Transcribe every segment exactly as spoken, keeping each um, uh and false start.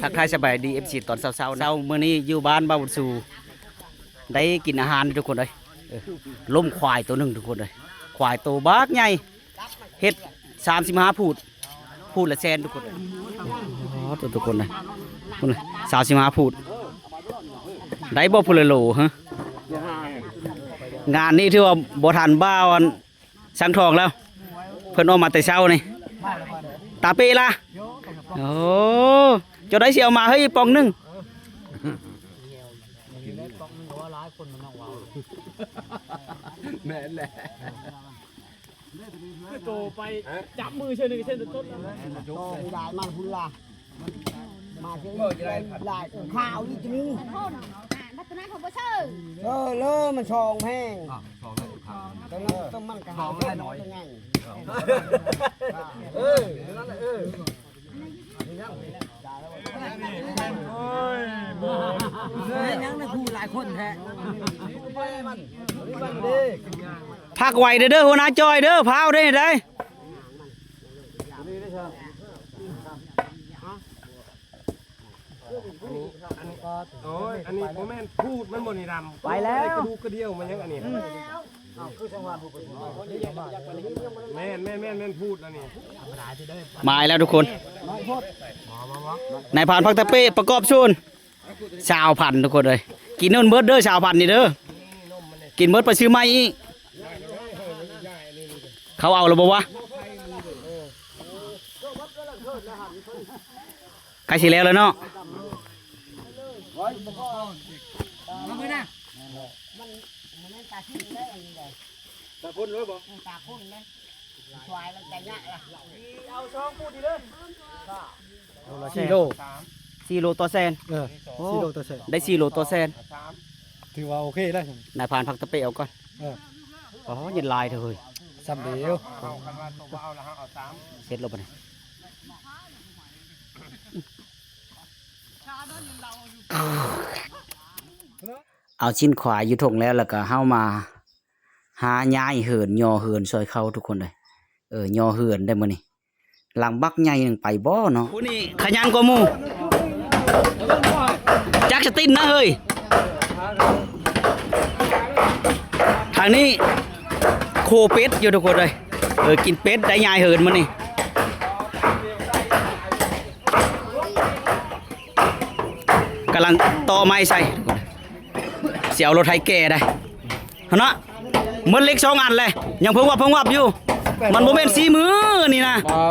ทักทายสบายดี เอฟซี ตอนเช้าๆ เช้ามื้อนี้อยู่บ้านบ่าวบุญสู่ ได้กินอาหารทุกคนเลย เออ ล้มควายตัวหนึ่งทุกคนเลย ควายโตบักใหญ่ เฮ็ด สามสิบห้า พูด พูดละแสนทุกคน อ๋อ ทุกคนเลย พูดละ สามสิบห้า พูด ได้บ่พูดละโล ฮะ งานนี้ถือว่าบ่ทันบ่าวอัน สังทองแล้ว เพิ่นออกมาแต่เช้านี่ ตาเปะละ โอ้ เจ้าได้สิเอามาให้อีกปองหนึ่ง แม่นแหละ คือโตไปจับมือเช่นหนึ่งเช่นต้น โตไปได้มาพุนละ มาเช่นหลายข่าวอีกนึง บัตรนั้นของบ่เซอร์ เออ เริ่มมันซองแพง ต้องมันต้องมันกระหายน้อยยังไง เออ นั่นแหละ เออ ยังนะครูหลายคนแท้ พักไว้เด้อ หัวหน้าจอยเด้อ พาวได้ได้ โอ้ย อันนี้บ่แม่นพูดมันบ่นี่ดำ ไปแล้ว กระดูกกระเดี่ยวมันยังอันนี้ แม่น แม่น แม่น แม่นพูดอันนี้ มาแล้วทุกคน นายพรานพักตะเปะประกอบส่วน สาวพันทุกคนเลย กินนั่นเบิดเด้อ สาวพันนี่เด้อ กินเบิดไปซื้อใหม่อีก เขาเอาแล้วบ่วะ ใกล้สิแล้วแล้วเนาะ ตาพ่นเลยบ่ ตาพ่นเลย ควายมันจะยะล่ะ เอาสองพูดดีเลย สี่โล สี่โลต่อแสน เออ โอ้ สี่โลต่อแสน ได้สี่โลต่อแสน ถือว่าโอเคแล้ว นายพรานพักตะเปะเอาก่อน เออ อ๋อ เย็นลายเถอะเฮ้ย ซ้ำเดียว เสร็จแล้วปะเนี่ย เอาชิ้นขวาอยู่ทงแล้ว แล้วก็เฮามาหาย้ายเฮือน ย่อเฮือนซอยเขาทุกคนเลย เออ ย่อเฮือนได้มื้อนี้ หลังบักใหญ่หนึ่งไปบ่เนาะ ผู้นี้ขยันกว่าหมู่ จักสตินนะเฮ้ย ทางนี้โคเป็ดอยู่ทุกคนเลย เออ กินเป็ดได้ย้ายเฮือนมื้อนี้ กำลังต่อไม้ใส่ เสียเอารถไถแก่ได้ หั้นนะ หมดเหล็กสองอันเลย ยังเพิ่งวับเพิ่งวับอยู่ มันบ่แม่นสีมือนี่นะ อ๋อ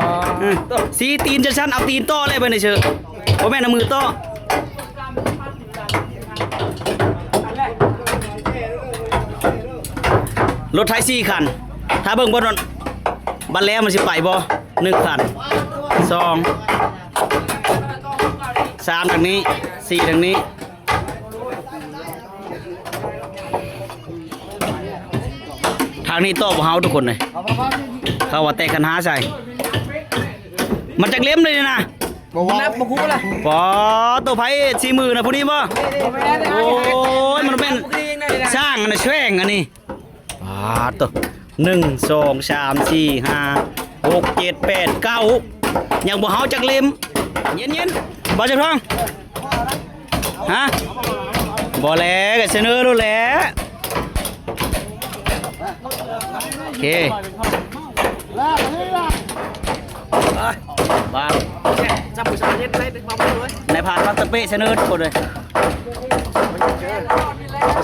เออ สีตีนจะสั้น เอาตีนต่อเลยไปในเชิง บ่แม่นเอามือต่อ รถไถสี่คัน ถ้าเบิ่งบนนั้น บัดแล้วมันสิไปบ่ หนึ่งคัน สอง สามทางนี้ สี่ทางนี้ ทางนี้โต๊ะบ่เฮาทุกคนเลย เขาว่าแตกกันหาใส่ มันจักเล่มเลยนะ บ่ว่านับบ่ฮู้ล่ะ ปอ ตัวไผสี่หมื่นนะผู้นี้บ่ โอ้ย มันเป็นสร้างอันนะแช่งอันนี้ ปาดโต หนึ่ง สอง สาม สี่ ห้า หก เจ็ด แปด เก้า ยังบ่เฮาจักเล่ม เย็นๆ บ่าวจำทอง ฮะ บ่แล้วก็เสนอโลดแหละ โอเค บาง จับผู้ชายเย็นได้เป็นความรู้เลย นายพรานพักตะเปะเสนอทุกคนเลย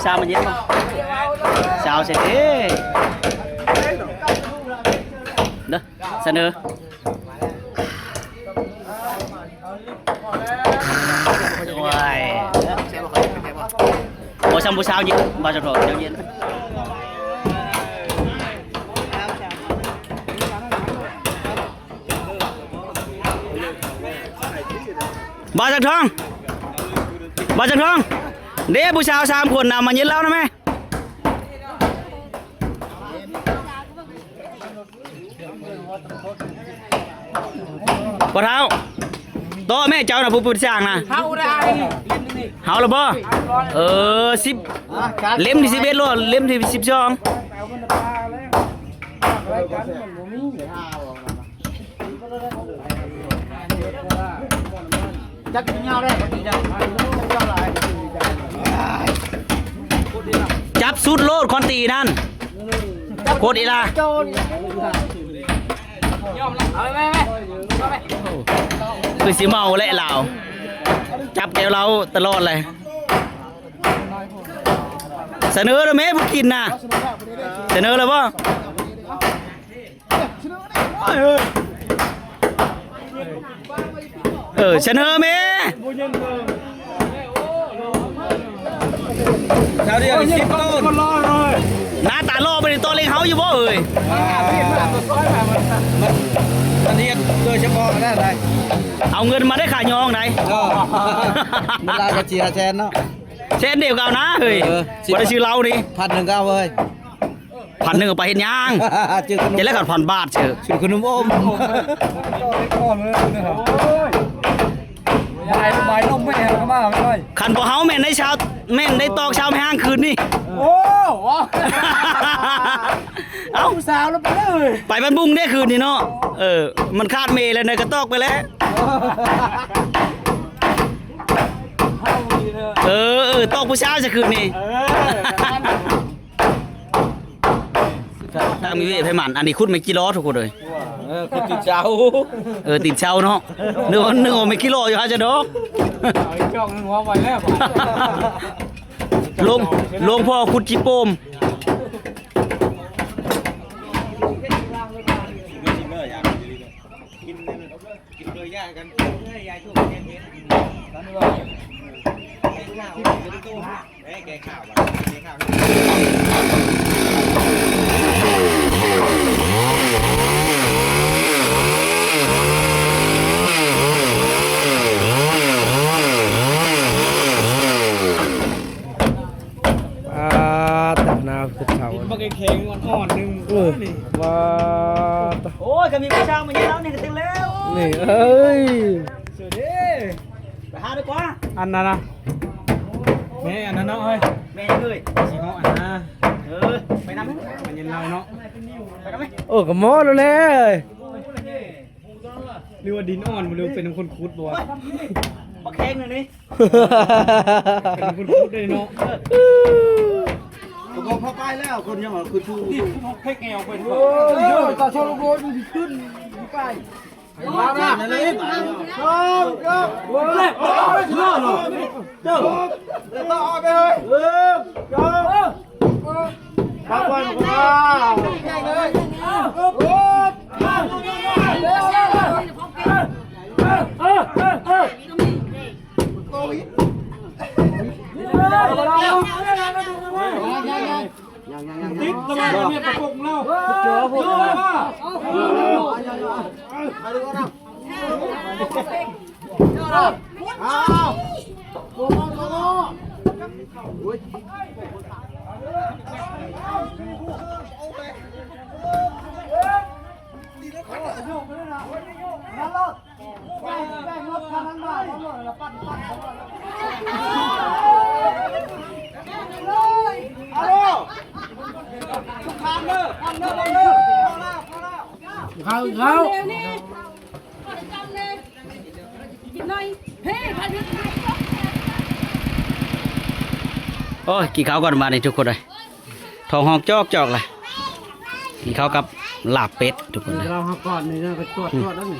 สาวมันเย็นบ่ สาวเสร็จเด้ เด้อ เสนอ โอ้ย โอ้ย ซ้ำผู้สาวเย็น บ่าวจำทองเดี๋ยวเย็น บ่าวจำทอง บ่าวจำทอง เด้ผู้สาวสามคนนะ มาเย็นเหล้านะแม่ บ่าวเฒ่า โต๊ะแม่เจ้านะผู้เป็นช่างนะ เฮาได้ เฮาละบ่ เออ สิบ เล่มที่สิบเอ็ดโลด เล่มที่สิบสอง จับยาวได้พอดีนะ จับสุดโลดคอนตีนั่น โคตรอีหล่า คือสิเมาแหละลาว จับแก้วเหล้าตลอดเลย เสนอเลยแม่ผู้กินนะ เสนอเลยบ่ เออ เสนอแม่ เช้าเดียวสิบต้น หน้าตาหล่อไปในตัวเล็งเฮาอยู่บ่เอ่ย มันเฮ็ดโดยเฉพาะได้ได๋ เอาเงินมาได้ขายองได๋ เออ มันลากะเจียแสนเนาะ แสนเดียวกันนะเฮ้ย เออ บ่ได้ซื้อเหล้านี่ พันหนึ่งก็เอาเว้ย พันหนึ่งเอาไปเฮ็ดหยัง จื้อขนม จะแลกกันพันบาทเชียว จื้อขนมอม บาย บายนมไม่ให้เขามาไม่ได้ คันบ่เฮาแม่นได้เช้า แม่นได้ตอกเช้าไม่ห้างคืนนี่ โอ้ เอ้า ผู้สาวแล้วไปเลย ไปบ้านบุ้งได้คืนนี่เนาะ เออ มันคาดเมย์แล้วนะ ก็ตอกไปแล้ว เออ เออ ตอกผู้สาวจะคืนนี่ เออ ตั้งมีเวทให้มัน อันนี้ขุดไม่กี่ล้อทุกคนเลย เออ ขุดติดเช้า เออ ติดเช้าเนาะ นึกว่า นึกว่าไม่กี่ล้ออยู่ฮะจะดอก เอาอีกช่องหนึ่งหัวไปแล้ว หลวง หลวงพ่อขุดจิโปม อ่า แต่หนาวคือเช้า บักแข็งอ่อนๆหนึ่ง เออ นี่ ว้า โอ้ย ก็มีผู้ช่างมาเยอะแล้วนี่ก็ถึงแล้ว นี่ เอ้ย เสือเด้ ไปหาดีกว่า อันนั้นนะ แม่อันนั้นเนาะเฮ้ย แม่เอ้ย สิเฮาอันนะ เออ ไปนำ มันเย็นเราเนาะ ไปนำไหม โอ้ ก็หมอแล้วแหละ หรือว่าดินอ่อนบ่ หรือเป็นคนขุดบ่วะ บักแข็งเลยนี่ เป็นคนขุดได้เนาะ ผมบอกพ่อไปแล้ว คนยังบอกคือชู นี่พวกเพชรแงวเป็น เออ เออ ต่อชนบทมันขึ้นไป มาแล้ว สอง สาม เจ้า แล้วต่อไปเลย หนึ่ง สอง ปากวันของเรา ติดตลอดเลยเนี่ย ประกบของเรา เจอพวก เขาเขา โอ้ย กินข้าวก่อนมานี่ทุกคนเลย ท้องฮ้องจอกๆเลย กินข้าวกับลาบเป็ดทุกคนเลย เราหาก่อนนี่นะ ไปตรวจตรวจแล้วนี่